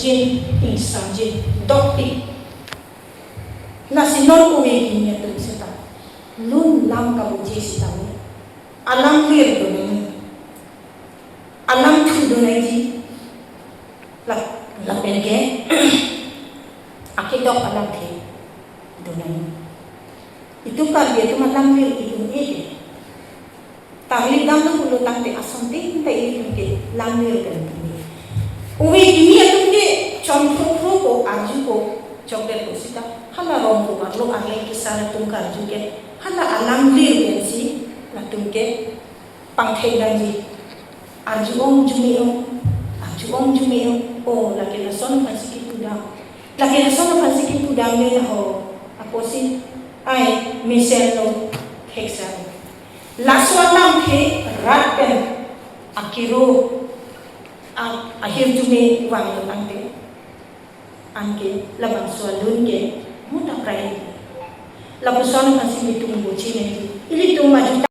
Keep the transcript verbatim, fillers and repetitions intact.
Jin, ingsam jin, dotpik. Lasi non ove kimi atum seta lun lam kabuji sitame alamlir do nangji, alamthu do nangji. La, lapen ke akedok alamthe do nangji. Itum Karbi atum alamlir itum eke. Tarlip damlo pulo tangte asontin ta ilitum ke lamlir pen tumi. Ove kimi atum ke chonphruphru ko arju ko chokdet ko sita hala rong ko arlo arleng kesar atum karju ke hala alamlir pensi latum ke pangthek damji. Arju-ong jume-ong, arju-ong jume-ong. O, lake lason aphansi kipudam. Lake lason aphansi kipudam le ho. Apotsi ai mesenlo, theksa. Laso alamthe rat pen akiro a-, ahirjume vanglo tangte, anke labangso alun ke muta prai. Lapuson aphansi nelitum buji nangji. Ilitum maju